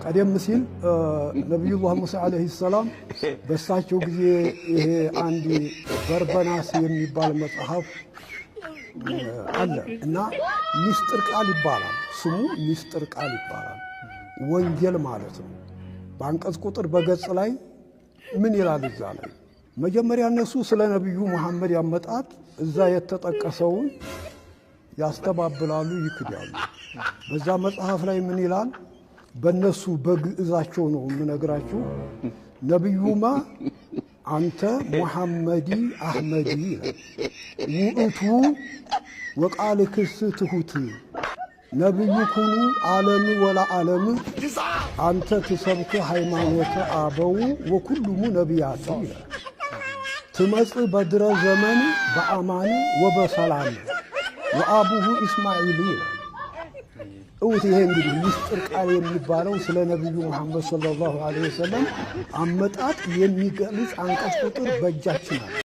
ቀደም ሲል ነቢዩላህ ሙሳ ዓለይሂ ሰላም በሳቸው ጊዜ ይሄ አንድ በርበናስ የሚባል መጽሐፍ አለ እና ሚስጥር ቃል ይባላል። ስሙ ሚስጥር ቃል ይባላል። ወንጌል ማለት ነው። በአንቀጽ ቁጥር በገጽ ላይ ምን ይላል እዛ ላይ? መጀመሪያ እነሱ ስለ ነቢዩ መሐመድ ያመጣጥ እዛ የተጠቀሰውን ያስተባብላሉ፣ ይክዳሉ። በዛ መጽሐፍ ላይ ምን ይላል? በእነሱ በግዕዛቸው ነው የምነግራችሁ። ነቢዩማ አንተ ሙሐመዲ አሕመዲ ይላል። ውእቱ ወቃል ክስ ትሁት ነቢዩ ኩኑ ዓለም ወላ ዓለም አንተ ትሰብክ ሃይማኖተ አበው ወኩሉሙ ነቢያት ይላል። ትመጽእ በድረ ዘመን በአማን ወበሰላም ወአቡሁ ኢስማዒል ይላል። እውት ይሄ እንግዲህ ምስጢር ቃል የሚባለው ስለ ነቢዩ ሙሐመድ ሰለላሁ ዐለይሂ ወሰለም አመጣጥ የሚገልጽ አንቀጽ ቁጥር በእጃችን አለ።